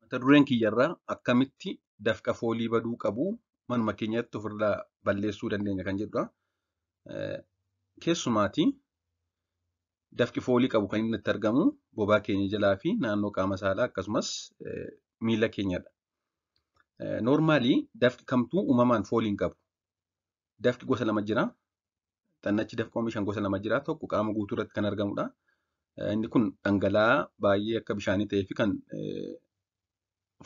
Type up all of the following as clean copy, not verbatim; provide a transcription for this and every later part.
Mata dureen kiyyarraa akkamitti dafqa foolii baduu qabu manuma keenyatti ofirraa balleessuu dandeenya kan jedhudha. Keessumaatii dafqi foolii qabu kan inni itti argamu bobaa keenya jalaa fi naannoo qaama saalaa akkasumas miila keenyadha. Noormaalii dafqi kamtuu uumamaan foolii hin qabu. Dafqi gosa lama jira. Xannachi dafqa oomishan gosa lama jira. Tokko qaama guutuu irratti kan argamudha. Inni kun dhangala'aa baay'ee akka bishaanii ta'ee fi kan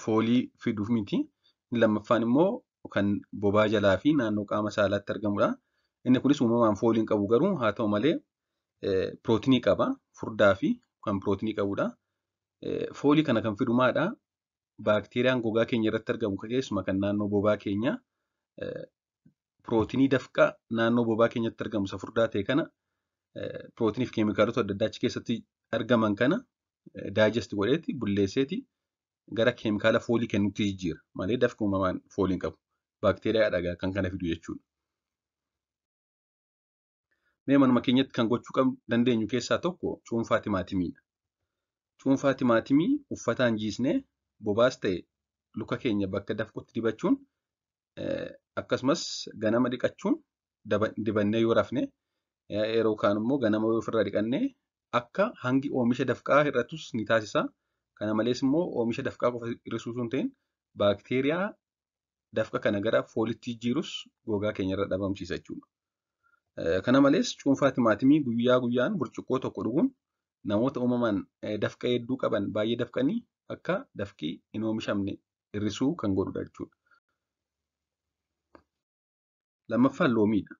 foolii fiduuf miti. Inni lammaffaan immoo kan bobaa jalaa fi naannoo qaama saalaatti argamudha. Inni kunis uumamaan foolii hin qabu garuu haa ta'u malee pirootinii qaba. Furdaa fi kan pirootinii qabudha. Foolii kana kan fidu maadhaa? Baakteeriyaan gogaa keenya irratti argamu keessumaa kan naannoo bobaa keenyaa pirootinii dafqa naannoo bobaa keenyatti argamu isa furdaa ta'e kana pirootinii fi keemikaalota adda addaa achi keessatti argaman kana daayijesti godheeti bulleesseeti gara keemikaala foolii kennutti jijjiira malee dafqi uumamaan foolii hin qabu. Baakteeriyaadha kan kana fidu jechuudha. Mee manuma keenyatti kan gochuu dandeenyu keessaa tokko cuunfaa timaatimiidha. Cuunfaa timaatimii uffataan jiisnee bobaas ta'e luka keenya bakka dafqutti dibachuun akkasumas ganama dhiqachuun dibannee yoo rafne yeroo kaan immoo ganama yoo ofirraa dhiqannee akka hangi oomisha dafqaa hir'atus ni taasisa. Kana malees immoo oomisha dafqaa qofa hir'isuu osoo hin ta'in baakteeriyaa dafqa kana gara foolitti jijjiirus gogaa keenya irra dhabamsiisa jechuudha. Kana malees cuunfaa timaatimii guyyaa guyyaan burcuqqoo tokko dhuguun namoota uumamaan dafqa hedduu qaban baay'ee dafqanii akka dafqi hin oomishamne hir'isuu kan godhudha jechuudha. Lammaffaan loomiidha.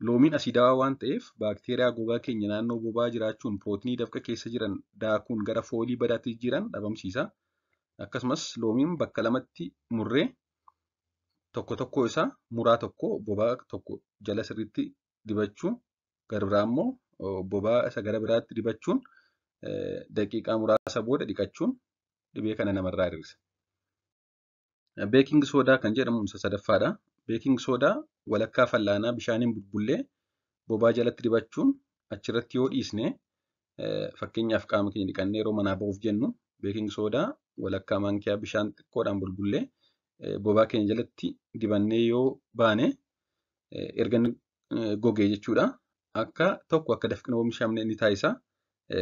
Loomiin asiidaawaa waan ta'eef baakteeriyaa gogaa keenya naannoo bobaa jiraachuun pirootinii dafqa keessa jiran daakuun gara foolii badaatti jijjiiran dhabamsiisa. Akkasumas loomiin bakka lamatti murree tokko tokko isaa muraa tokko bobaa tokko jala sirriitti dibachuu gara biraa immoo bobaa isa gara biraatti dibachuun daqiiqaa muraasa booda dhiqachuun dhibee kana namarraa hir'isa. Beeking soodaa kan jedhamu isa sadaffaadha. Beeking soodaa walakkaa fal'aanaa bishaaniin bulbullee bobaa jalatti dibachuun achirratti yoo dhiisne fakkeenyaaf qaama keenya dhiqannee yeroo manaa ba'uuf jennu beeking soodaa walakkaa maankiyaa bishaan xiqqoodhaan bulbullee bobaa keenya jalatti dibannee yoo baane erga inni gogee jechuudha. Akka tokko akka dafqi hin oomishamne ni taasisa.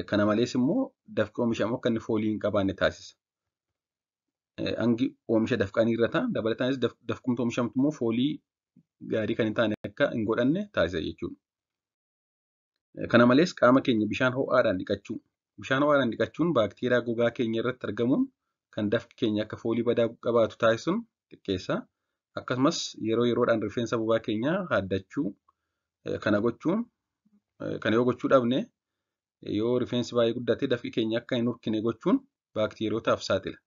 Kana malees immoo dafqi oomishamu akka inni foolii hin qabaanne taasisa. Hangi oomisha dafqaa ni hir'ata. Dabalataanis dafqumti oomishamtu immoo foolii gaarii kan hin taane akka hin godhanne taasisa jechuudha. Kana malees qaama keenya bishaan ho'aadhaan dhiqachuu. Bishaan ho'aadhaan dhiqachuun baakteeriyaa gogaa keenya irratti argamuun kan dafqi keenya akka foolii badaa qabaatu taasisuun xiqqeessa. Akkasumas yeroo yeroodhaan rifeensa bobaa keenyaa haaddachuu kana gochuun kana yoo gochuu dhabne yoo rifeensi baay'ee guddate dafqi keenya akka hin hurkine gochuun baakteeriyootaaf saaxila.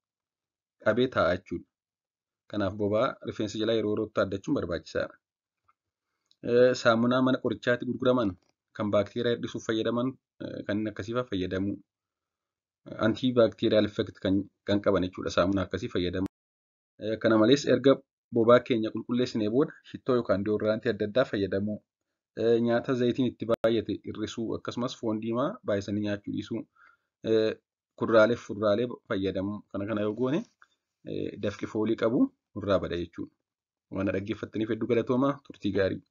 Qabee taa'a jechuudha. Kanaaf bobaa rifeensa jalaa yeroo yerootti haaddachuun barbaachisaadha. Saamunaa mana qorichaatti gurguraman kan baakteeriyaa hir'isuuf fayyadaman kanneen akkasii fa'aa fayyadamuu. Antii baakteeriyaal effekt kan qaban jechuudha saamunaa akkasii fayyadamuu. Kana malees erga bobaa keenya qulqulleessinee booda shittoo yookaan deodoraantii adda addaa fayyadamuu. Nyaata zayitiin itti baay'ate hir'isuu akkasumas foon diimaa baay'isanii nyaachuu dhiisuu. Kuduraalee fi fuduraalee fayyadamuu kana kana yoo goone dafqi foolii qabu nurraa bada jechuudha. Waan na dhaggeeffattaniif hedduu galatoomaa turtii gaarii.